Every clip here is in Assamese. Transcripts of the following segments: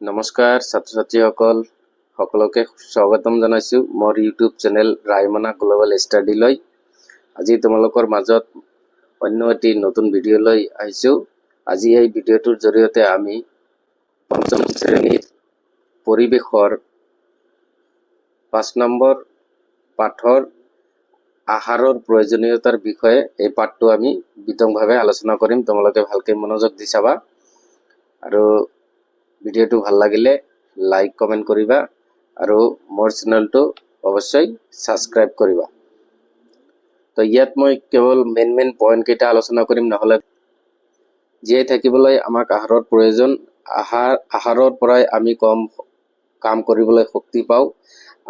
নমস্কাৰ ছাত্ৰ ছাত্ৰীসকল, সকলোকে স্বাগতম জনাইছোঁ মোৰ ইউটিউব চেনেল ৰায়মনা গ্ল'বেল ষ্টাডিলৈ। আজি তোমালোকৰ মাজত অন্য এটি নতুন ভিডিঅ' লৈ আহিছোঁ। আজি এই ভিডিঅ'টোৰ জৰিয়তে আমি পঞ্চম শ্ৰেণীৰ পৰিৱেশৰ 5 নম্বৰ পাঠৰ আহাৰৰ প্ৰয়োজনীয়তাৰ বিষয়ে এই পাঠটো আমি বিতংভাৱে আলোচনা কৰিম। তোমালোকে ভালকৈ মনোযোগ দি চাবা আৰু ভিডিঅ'টো ভাল লাগিলে লাইক, কমেণ্ট কৰিবা আৰু মোৰ চেনেলটো অৱশ্যেই ছাবস্ক্ৰাইব কৰিবা। তো ইয়াত মই কেৱল মেইন মেইন পইণ্ট কেইটা আলোচনা কৰিম নহ'লে। জীয়াই থাকিবলৈ আমাক আহাৰৰ প্ৰয়োজন। আহাৰৰ পৰাই আমি কাম কৰিবলৈ শক্তি পাওঁ।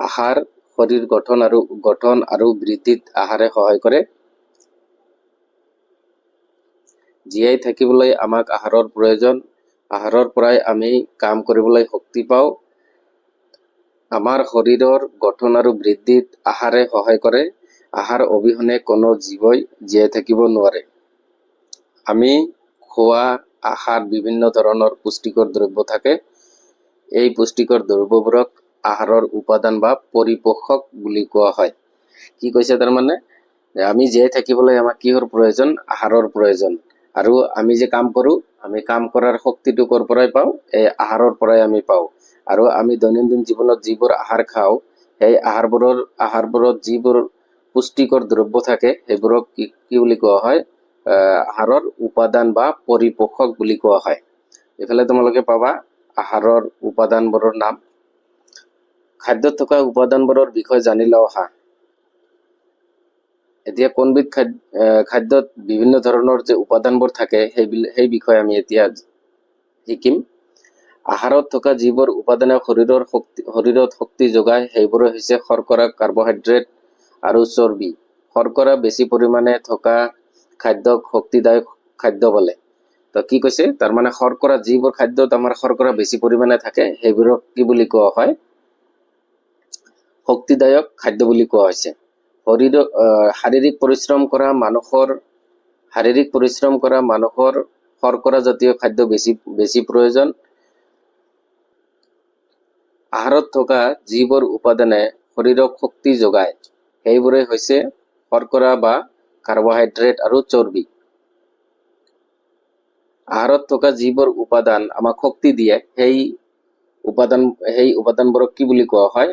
আহাৰ শৰীৰ গঠন আৰু বৃদ্ধিত আহাৰে সহায় কৰে। জীয়াই থাকিবলৈ আমাক আহাৰৰ প্ৰয়োজন। আহাৰৰ পৰাই আমি কাম কৰিবলৈ শক্তি পাওঁ। আমাৰ শৰীৰৰ গঠন আৰু বৃদ্ধিত আহাৰে সহায় কৰে। আহাৰ অবিহনে কোনো জীৱই জীয়াই থাকিব নোৱাৰে। আমি খোৱা আহাৰ বিভিন্ন ধৰণৰ পুষ্টিকৰ দ্ৰব্য থাকে। এই পুষ্টিকৰ দ্ৰব্যবোৰক আহাৰৰ উপাদান বা পৰিপোষক বুলি কোৱা হয়। কি কৈছে? তাৰমানে আমি জীয়াই থাকিবলৈ আমাক কিহৰ প্ৰয়োজন? আহাৰৰ প্ৰয়োজন। আৰু আমি যে কাম কৰোঁ, আমি কাম কৰাৰ শক্তিটো ক'ৰ পৰাই পাওঁ? এই আহাৰৰ পৰাই আমি পাওঁ। আৰু আমি দৈনন্দিন জীৱনত যিবোৰ আহাৰ খাওঁ, সেই আহাৰবোৰত যিবোৰ পুষ্টিকৰ দ্ৰব্য থাকে, সেইবোৰক কি কি বুলি কোৱা হয়? আহাৰৰ উপাদান বা পৰিপোষক বুলি কোৱা হয়। এইফালে তোমালোকে পাবা আহাৰৰ উপাদানবোৰৰ নাম। খাদ্যত থকা উপাদানবোৰৰ বিষয়ে জানি লওঁ আহা। এতিয়া কোনবিধ খাদ্যত বিভিন্ন ধৰণৰ যে উপাদানবোৰ থাকে, সেই বিষয়ে আমি এতিয়া শিকিম। আহাৰত থকা যিবোৰ উপাদানে শৰীৰত শক্তি যোগায়, সেইবোৰ হৈছে শৰ্কৰা, কাৰ্বহাইড্ৰেট আৰু চৰ্বি। শৰ্কৰা বেছি পৰিমাণে থকা খাদ্যক শক্তিদায়ক খাদ্য বোলে। তো কি কৈছে? তাৰমানে শৰ্কৰা, যিবোৰ খাদ্যত আমাৰ শৰ্কৰা বেছি পৰিমাণে থাকে, সেইবোৰক কি বুলি কোৱা হয়? শক্তিদায়ক খাদ্য বুলি কোৱা হৈছে। শৰীৰৰ শাৰীৰিক পৰিশ্ৰম কৰা মানুহৰ শৰ্কৰা জাতীয় খাদ্য বেছি বেছি প্ৰয়োজন। আহাৰত থকা যিবোৰ উপাদানে শৰীৰক শক্তি যোগায়, সেইবোৰেই হৈছে শৰ্কৰা বা কাৰ্বহাইড্ৰেট আৰু চৰ্বি। আহাৰত থকা যিবোৰ উপাদান আমাক শক্তি দিয়ে, সেই উপাদানবোৰক কি বুলি কোৱা হয়?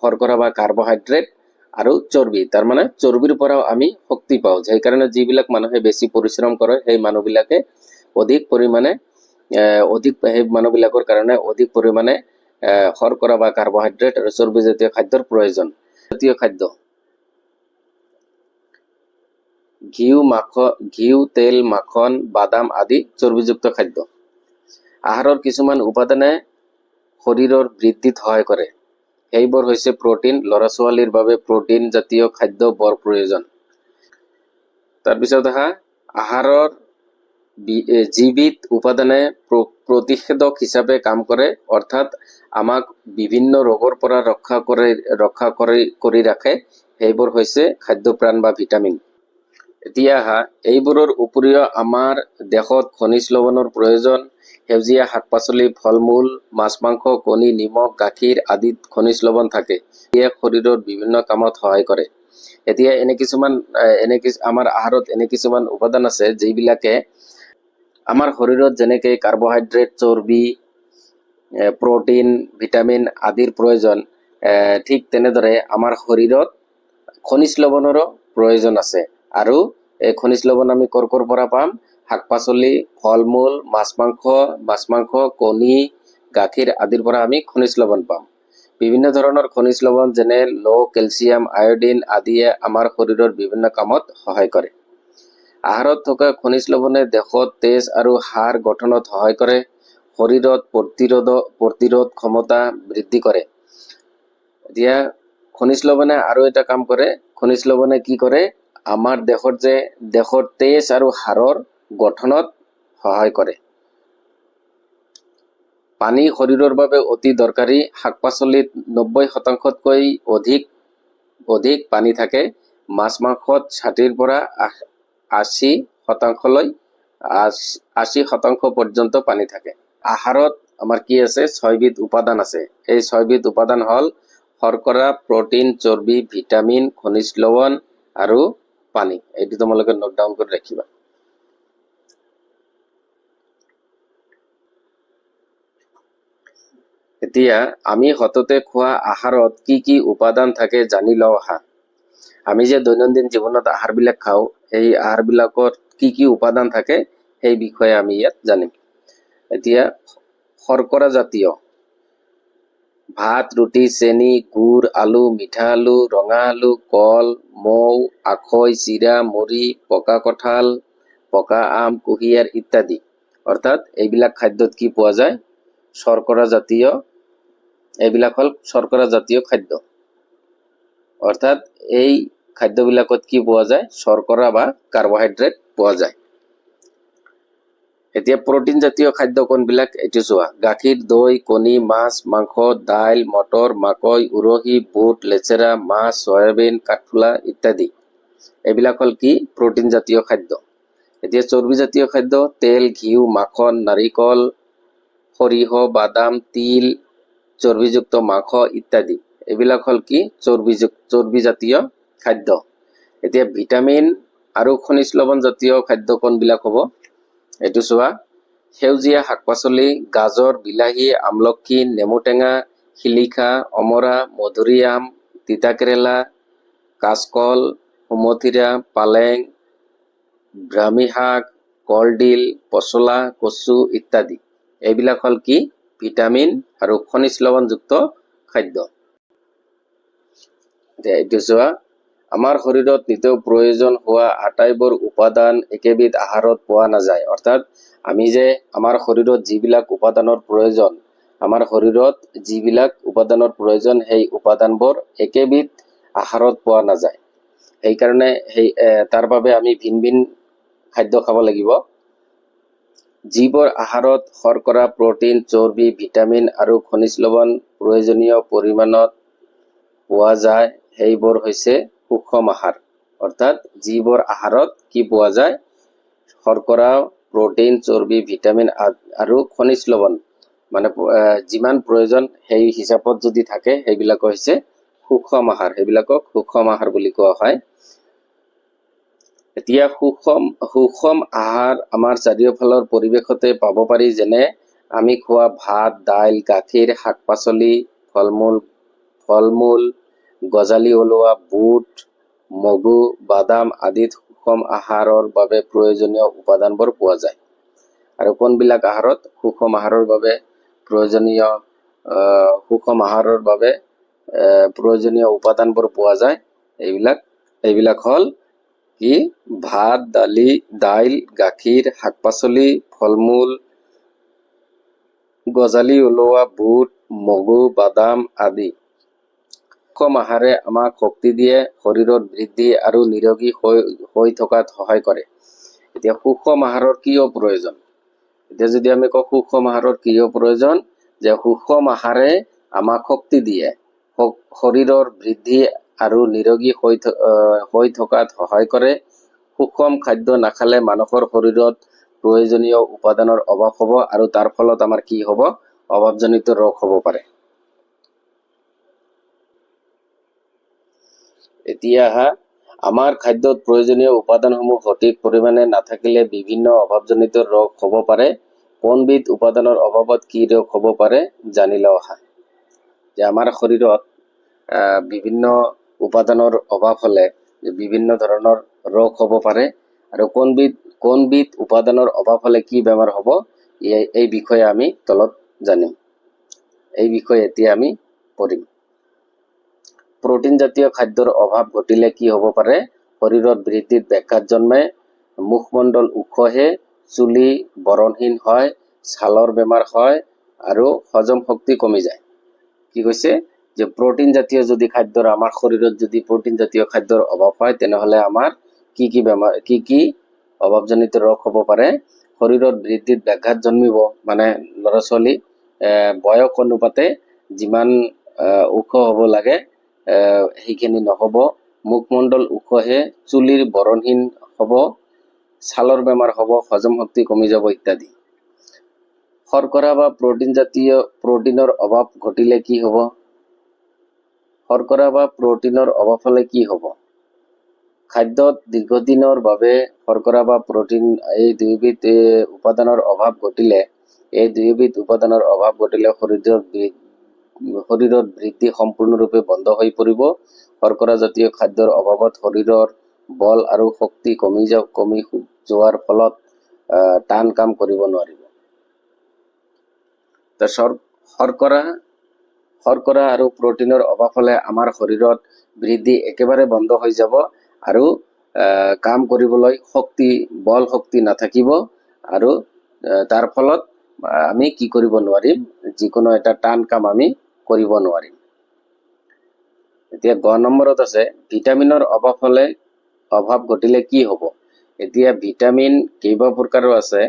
শৰ্কৰা বা কাৰ্বহাইড্ৰেট আৰু চৰ্বি। তাৰমানে চৰ্বিৰ পৰাও আমি শক্তি পাওঁ। সেইকাৰণে যিবিলাক মানুহে বেছি পৰিশ্ৰম কৰে, সেই মানুহবিলাকে অধিক পৰিমাণে অধিক সেই মানুহবিলাকৰ কাৰণে অধিক পৰিমাণে শৰ্কৰা বা কাৰ্বহাইড্ৰেট আৰু চৰ্বিজাতীয় খাদ্যৰ প্ৰয়োজন। জাতীয় খাদ্য, ঘিউ, তেল, মাখন, বাদাম আদি চৰ্বিযুক্ত খাদ্য। আহাৰৰ কিছুমান উপাদানে শৰীৰৰ বৃদ্ধিত সহায় কৰে। সেইবোৰ হৈছে প্ৰটিন। ল'ৰা ছোৱালীৰ বাবে প্ৰটিন জাতীয় খাদ্য বৰ প্ৰয়োজন। তাৰপিছত আহা, আহাৰৰ যিবিধ উপাদানে প্ৰতিষেধক হিচাপে কাম কৰে, অৰ্থাৎ আমাক বিভিন্ন ৰোগৰ পৰা ৰক্ষা কৰি ৰাখে, সেইবোৰ হৈছে খাদ্যপ্ৰাণ বা ভিটামিন। এতিয়া আহা, এইবোৰৰ উপৰিও আমাৰ দেহত খনিজ লৱণৰ প্ৰয়োজন। সেউজীয়া শাক পাচলি, ফল মূল, মাছ, মাংস, কণী, নিমখ, গাখীৰ আদিত খনিজ লৱণ থাকে। ইয়ে শৰীৰৰ বিভিন্ন কামত সহায় কৰে। এতিয়া এনে আমাৰ আহাৰত এনে কিছুমান উপাদান আছে, যিবিলাকে আমাৰ শৰীৰত যেনেকে কাৰ্বহাইড্ৰেট, চৰ্বি, প্ৰটিন, ভিটামিন আদিৰ প্ৰয়োজন, ঠিক তেনেদৰে আমাৰ শৰীৰত খনিজ লৱণৰো প্ৰয়োজন আছে। আৰু এই খনিজ লৱণ আমি ক'ৰ ক'ৰ পৰা পাম? শাক পাচলি, ফল মূল, মাছ মাংস, কণী, গাখীৰ আদিৰ পৰা আমি খনিজ লৱণ পাম। বিভিন্ন ধৰণৰ খনিজ লৱণ যেনে লো, কেলছিয়াম, আয়ডিন আদিয়ে আমাৰ শৰীৰৰ বিভিন্ন কামত সহায় কৰে। আহাৰত থকা খনিজ লৱণে দেহত তেজ আৰু হাড় গঠনত সহায় কৰে, শৰীৰত প্ৰতিৰোধ ক্ষমতা বৃদ্ধি কৰে। এতিয়া খনিজ লৱণে আৰু এটা কাম কৰে। খনিজ লৱণে কি কৰে? আমাৰ দেহৰ তেজ আৰু হাড়ৰ গঠনত সহায় কৰে। পানী শৰীৰৰ বাবে অতি দৰকাৰী। শাক পাচলিত 90 শতাংশতকৈ অধিক অধিক পানী থাকে। মাছ মাংসত 60ৰ পৰা 80 শতাংশ পৰ্যন্ত পানী থাকে। আহাৰত আমাৰ কি আছে? ছয়বিধ উপাদান আছে। এই ছয়বিধ উপাদান হ'ল শৰ্কৰা, প্ৰটিন, চৰ্বি, ভিটামিন, খনিজ লৱণ আৰু পানী। এইটো তোমালোকে নোট ডাউন কৰি ৰাখিবা। এতিয়া আমি সততে খোৱা আহাৰত কি কি উপাদান থাকে জানি লওঁ আহা। আমি যে দৈনন্দিন জীৱনত আহাৰবিলাক খাওঁ, সেই আহাৰবিলাকত কি কি উপাদান থাকে সেই বিষয়ে আমি ইয়াত জানিম। এতিয়া শৰ্কৰা জাতীয় ভাত, ৰুটি, চেনি, গুড়, আলু, মিঠা আলু, ৰঙা আলু, কল, মৌ, আখৈ, চিৰা, মুড়ি, পকা কঁঠাল, পকা আম, কুঁহিয়াৰ ইত্যাদি। অৰ্থাৎ এইবিলাক খাদ্যত কি পোৱা যায়? শৰ্কৰা জাতীয়, এইবিলাক হ'ল শৰ্কৰা জাতীয় খাদ্য। অৰ্থাৎ এই খাদ্যবিলাকত কি পোৱা যায়? শৰ্কৰা বা কাৰ্বহাইড্ৰেট পোৱা যায়। এতিয়া প্ৰটিন জাতীয় খাদ্য কোনবিলাক, এইটো চোৱা। গাখীৰ, দৈ, কণী, মাছ, মাংস, দাইল, মটৰ, মাকৈ, উৰহি, বুট, লেচেৰা, মাছ, চয়াবিন, কাঠফুলা ইত্যাদি। এইবিলাক হ'ল কি? প্ৰটিন জাতীয় খাদ্য। এতিয়া চৰ্বি জাতীয় খাদ্য তেল, ঘিউ, মাখন, নাৰিকল, সৰিয়হ, বাদাম, তিল, চৰ্বিযুক্ত মাংস ইত্যাদি। এইবিলাক হ'ল কি? চৰ্বিজাতীয় খাদ্য। এতিয়া ভিটামিন আৰু খনিজ লৱণ জাতীয় খাদ্য কোনবিলাক হ'ব, এইটো চোৱা। সেউজীয়া শাক পাচলি, গাজৰ, বিলাহী, আমলখি, নেমুটেঙা, শিলিখা, অমৰা, মধুৰিআম, তিতাকেৰেলা, কাচকল, সুমথিৰা, পালেং, ব্ৰাহ্মী শাক, কলডিল, পচলা, কচু ইত্যাদি। এইবিলাক হ'ল কি? ভিটামিন আৰু খনিজ লৱণযুক্ত খাদ্য। এতিয়া এইটো চোৱা। আমাৰ শৰীৰত নিতৌ প্ৰয়োজন হোৱা আটাইবোৰ উপাদান একেবিধ আহাৰত পোৱা নাযায়। অৰ্থাৎ আমি যে আমাৰ শৰীৰত যিবিলাক উপাদানৰ প্ৰয়োজন, আমাৰ শৰীৰত যিবিলাক উপাদানৰ প্ৰয়োজন, সেই উপাদানবোৰ একেবিধ আহাৰত পোৱা নাযায়। সেইকাৰণে তাৰ বাবে আমি ভিন ভিন খাদ্য খাব লাগিব। যিবোৰ আহাৰত শৰ্কৰা, প্ৰটিন, চৰ্বি, ভিটামিন আৰু খনিজ লৱণ প্ৰয়োজনীয় পৰিমাণত পোৱা যায়, সেইবোৰ হৈছে সুষম আহাৰ। অৰ্থাৎ যিবোৰ আহাৰত কি পোৱা যায়? শৰ্কৰা, প্ৰটিন, চৰ্বি, ভিটামিন আৰু খনিজ লৱণ, মানে যিমান প্ৰয়োজন সেই হিচাপত যদি থাকে, সেইবিলাক হৈছে সুষম আহাৰ। সেইবিলাকক সুষম আহাৰ বুলি কোৱা হয়। এতিয়া সুষম সুষম আহাৰ আমাৰ চাৰিওফালৰ পৰিৱেশতে পাব পাৰি, যেনে আমি খোৱা ভাত, দাইল, গাখীৰ, শাক পাচলি, ফল মূল, গজালি ওলোৱা বুট, মগু, বাদাম আদিত সুষম আহাৰৰ বাবে প্ৰয়োজনীয় উপাদানবোৰ পোৱা যায়। আৰু কোনবিলাক আহাৰত সুষম আহাৰৰ বাবে প্ৰয়োজনীয় উপাদানবোৰ পোৱা যায়? এইবিলাক হ'ল কি? ভাত, দাইল, গাখীৰ, শাক পাচলি, ফল মূল, গজালি ওলোৱা বুট, মগু, বাদাম আদি। সুষম আহাৰে আমাক শক্তি দিয়ে, শৰীৰৰ বৃদ্ধি আৰু নিৰোগী হৈ থকাত সহায় কৰে। এতিয়া সুষম আহাৰৰ কিয় প্ৰয়োজন? এতিয়া যদি আমি কওঁ সুষম আহাৰৰ কিয় প্ৰয়োজন, যে সুষম আহাৰে আমাক শক্তি দিয়ে, শৰীৰৰ বৃদ্ধি আৰু নিৰোগী হৈ থকাত সহায় কৰে। সুষম খাদ্য নাখালে মানুহৰ শৰীৰত প্ৰয়োজনীয় উপাদানৰ অভাৱ হ'ব আৰু তাৰ ফলত আমাৰ কি হ'ব? অভাৱজনিত ৰোগ হ'ব পাৰে। এতিয়া আহা, আমাৰ খাদ্যত প্ৰয়োজনীয় উপাদানসমূহ সঠিক পৰিমাণে নাথাকিলে বিভিন্ন অভাৱজনিত ৰোগ হ'ব পাৰে। কোনবিধ উপাদানৰ অভাৱত কি ৰোগ হ'ব পাৰে জানি লওঁ আহা। যে আমাৰ শৰীৰত বিভিন্ন উপাদানৰ অভাৱ হ'লে বিভিন্ন ধৰণৰ ৰোগ হ'ব পাৰে আৰু কোনবিধ কোনবিধ উপাদানৰ অভাৱ হ'লে কি বেমাৰ হ'ব, এই বিষয়ে আমি তলত জানিম। এই বিষয়ে এতিয়া আমি পঢ়িম। প্ৰটিন জাতীয় খাদ্যৰ অভাৱ ঘটিলে কি হ'ব পাৰে? শৰীৰত বৃদ্ধিত ব্যাঘাত জন্মে, মুখমণ্ডল উখহে, চুলি বৰণহীন হয়, ছালৰ বেমাৰ হয় আৰু হজম শক্তি কমি যায়। কি কৈছে যে প্ৰটিন জাতীয় যদি খাদ্যৰ আমাৰ শৰীৰত যদি প্ৰটিন জাতীয় খাদ্যৰ অভাৱ হয়, তেনেহ'লে আমাৰ কি কি বেমাৰ, কি কি অভাৱজনিত ৰোগ হ'ব পাৰে? শৰীৰত বৃদ্ধিত ব্যাঘাত জন্মিব, মানে ল'ৰা ছোৱালী বয়স অনুপাতে যিমান ওখ হ'ব লাগে সেইখিনি নহ'ব, মুখমণ্ডল উখহে, চুলিৰ বৰণহীন হ'ব, ছালৰ বেমাৰ হ'ব, হজম শক্তি কমি যাব ইত্যাদি। শৰ্কৰা বা প্ৰটিন জাতীয় প্ৰটিনৰ অভাৱ ঘটিলে কি হ'ব? শৰ্কৰা বা প্ৰটিনৰ অভাৱ হ'লে কি হ'ব? খাদ্যত দীৰ্ঘদিনৰ বাবে শৰ্কৰা বা প্ৰটিন এই দুয়োবিধ উপাদানৰ অভাৱ ঘটিলে, এই দুয়োবিধ উপাদানৰ অভাৱ ঘটিলে শৰীৰৰ বৃদ্ধি সম্পূৰ্ণৰূপে বন্ধ হৈ পৰিব। শৰ্কৰা জাতীয় খাদ্যৰ অভাৱত শৰীৰৰ বল আৰু শক্তি কমি যোৱাৰ ফলত টান কাম কৰিব নোৱাৰিব। শৰ্কৰা শৰ্কৰা আৰু প্ৰটিনৰ অভাৱ হ'লে আমাৰ শৰীৰত বৃদ্ধি একেবাৰে বন্ধ হৈ যাব আৰু কাম কৰিবলৈ শক্তি, বল শক্তি নাথাকিব আৰু তাৰ ফলত আমি কি কৰিব নোৱাৰিম? যিকোনো এটা টান কাম আমি কৰিব নোৱাৰিম। এতিয়া গ নম্বৰত আছে, ভিটামিনৰ অভাৱ ঘটিলে কি হ'ব? এতিয়া ভিটামিন কেইবা প্ৰকাৰৰ আছে।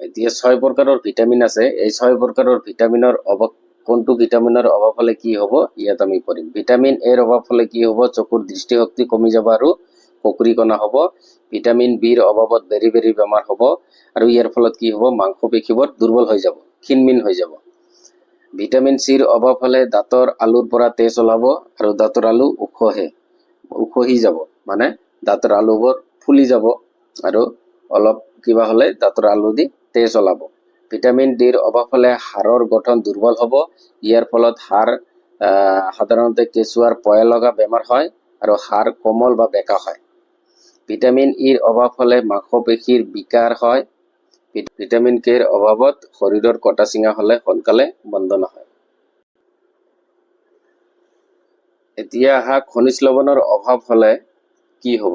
এতিয়া ছয় প্ৰকাৰৰ ভিটামিন আছে। এই ছয় প্ৰকাৰৰ ভিটামিনৰ অভাৱ, কোনটো ভিটামিনৰ অভাৱ হ'লে কি হ'ব, ইয়াত আমি পঢ়িম। ভিটামিন এৰ অভাৱ হ'লে কি হ'ব? চকুৰ দৃষ্টিশক্তি কমি যাব আৰু কুকুৰীকণা হ'ব। ভিটামিন বিৰ অভাৱত বেৰি বেৰি বেমাৰ হ'ব আৰু ইয়াৰ ফলত কি হ'ব? মাংসপেশীবোৰ দুৰ্বল হৈ যাব, ক্ষীণমীন হৈ যাব। ভিটামিন চিৰ অভাৱ হ'লে দাঁতৰ আলুৰ পৰা তেজ ওলাব আৰু দাঁতৰ আলু উখহি যাব, মানে দাঁতৰ আলুবোৰ ফুলি যাব আৰু অলপ কিবা হ'লে দাঁতৰ আলু দি তেজ ওলাব। ভিটামিন ডিৰ অভাৱ হ'লে হাড়ৰ গঠন দুৰ্বল হ'ব। ইয়াৰ ফলত হাড় সাধাৰণতে কেঁচুৱাৰ পয়া লগা বেমাৰ হয় আৰু হাড় কোমল বা বেঁকা হয়। ভিটামিন ইৰ অভাৱ হ'লে মাংসপেশীৰ বিকাৰ হয়। ভিটামিন কেৰ অভাৱত শৰীৰৰ কটা চিঙা হ'লে সোনকালে বন্ধ নহয়। এতিয়া আহা, খনিজ লৱণৰ অভাৱ হ'লে কি হ'ব?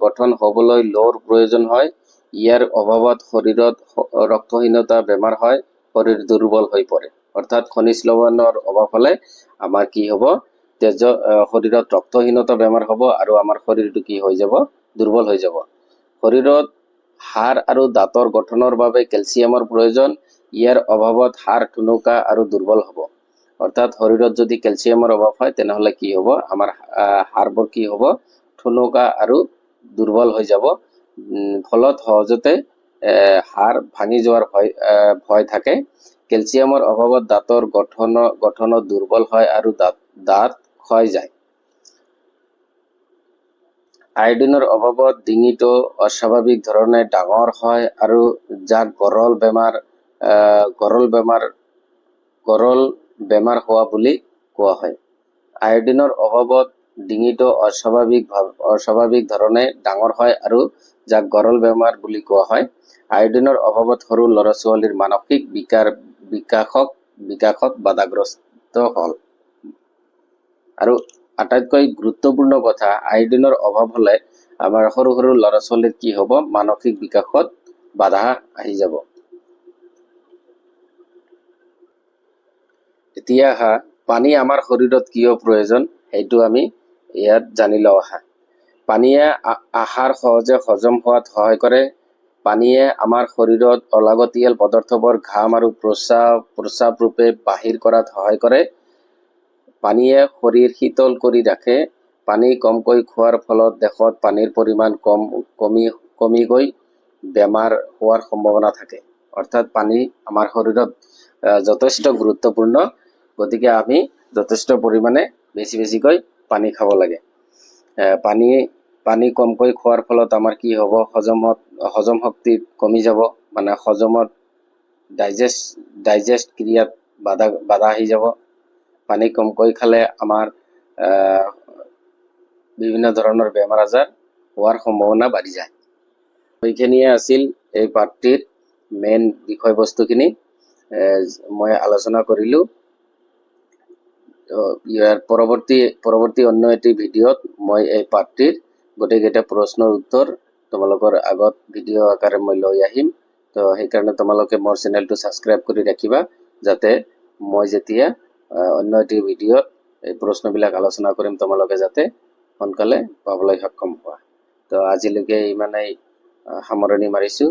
গঠন হ'বলৈ লোৰ প্ৰয়োজন হয়। ইয়াৰ অভাৱত শৰীৰত ৰক্তহীনতা বেমাৰ হয়, শৰীৰ দুৰ্বল হৈ পৰে। অৰ্থাৎ খনিজ লৱণৰ অভাৱ হ'লে আমাৰ কি হ'ব? তেজ শৰীৰত ৰক্তহীনতা বেমাৰ হ'ব আৰু আমাৰ শৰীৰটো কি হৈ যাব? দুৰ্বল হৈ যাব। শৰীৰত হাড় আৰু দাঁতৰ গঠনৰ বাবে কেলছিয়ামৰ প্ৰয়োজন। ইয়াৰ অভাৱত হাড় ঠুনুকা আৰু দুৰ্বল হ'ব। অৰ্থাৎ শৰীৰত যদি কেলছিয়ামৰ অভাৱ হয়, তেনেহ'লে কি হ'ব? আমাৰ হাড়বোৰ কি হ'ব? ঠুনুকা আৰু দুৰ্বল হৈ যাব। ফলত সহজতে হাড় ভাঙি যোৱাৰ ভয় থাকে। কেলছিয়ামৰ অভাৱত দাঁতৰ গঠনত দুৰ্বল হয় আৰু দাঁত ক্ষয় যায়। আয়ডিনৰ অভাৱত ডিঙিটো অস্বাভাৱিক ধৰণে ডাঙৰ হয় আৰু যাক গৰল বেমাৰ হোৱা বুলি কোৱা হয়। আয়ডিনৰ অভাৱত ডিঙিটো অস্বাভাৱিক ধৰণে ডাঙৰ হয় আৰু যাক গৰল বেমাৰ বুলি কোৱা হয়। আয়ডিনৰ অভাৱত সৰু ল'ৰা ছোৱালীৰ মানসিক বিকাশত বাধাগ্ৰস্ত হ'ল। আৰু আটাইতকৈ গুৰুত্বপূৰ্ণ কথা, আয়ডিনৰ অভাৱ হ'লে আমাৰ সৰু সৰু ল'ৰা ছোৱালীৰ কি হ'ব? মানসিক বিকাশত বাধা আহি যাব। এতিয়া আহা, পানী আমাৰ শৰীৰত কিয় প্ৰয়োজন, সেইটো আমি ইয়াত জানি লওঁ আহা। পানীয়ে আহাৰ সহজে হজম হোৱাত সহায় কৰে। পানীয়ে আমাৰ শৰীৰত অলাগতিয়াল পদাৰ্থবোৰ ঘাম আৰু প্ৰস্ৰাৱ ৰূপে বাহিৰ কৰাত সহায় কৰে। পানীয়ে শৰীৰ শীতল কৰি ৰাখে। পানী কমকৈ খোৱাৰ ফলত দেহত পানীৰ পৰিমাণ কম কমি কমি গৈ বেমাৰ হোৱাৰ সম্ভাৱনা থাকে। অৰ্থাৎ পানী আমাৰ শৰীৰত যথেষ্ট গুৰুত্বপূৰ্ণ। গতিকে আমি যথেষ্ট পৰিমাণে বেছি বেছিকৈ পানী খাব লাগে। পানী কমকৈ খোৱাৰ ফলত আমাৰ কি হ'ব? হজম শক্তি কমি যাব, মানে হজমত ডাইজেষ্ট ক্ৰিয়াত বাধা আহি যাব। পানী কমকৈ খালে আমাৰ বিভিন্ন ধৰণৰ বেমাৰ আজাৰ হোৱাৰ সম্ভাৱনা বাঢ়ি যায়। এইখিনিয়ে আছিল এই পাঠটিৰ মেইন বিষয়বস্তুখিনি, মই আলোচনা কৰিলোঁ। ইয়াৰ পৰৱৰ্তী অন্য এটি ভিডিঅ'ত মই এই পাঠটিৰ গোটেইকেইটা প্ৰশ্নৰ উত্তৰ তোমালোকৰ আগত ভিডিঅ' আকাৰে মই লৈ আহিম। তো সেইকাৰণে তোমালোকে মোৰ চেনেলটো ছাবস্ক্ৰাইব কৰি ৰাখিবা, যাতে মই যেতিয়া অন্য এটি ভিডিঅ'ত এই প্ৰশ্নবিলাক আলোচনা কৰিম, তোমালোকে যাতে সোনকালে পাবলৈ সক্ষম হোৱা। তো আজিলৈকে ইমানেই সামৰণি মাৰিছোঁ।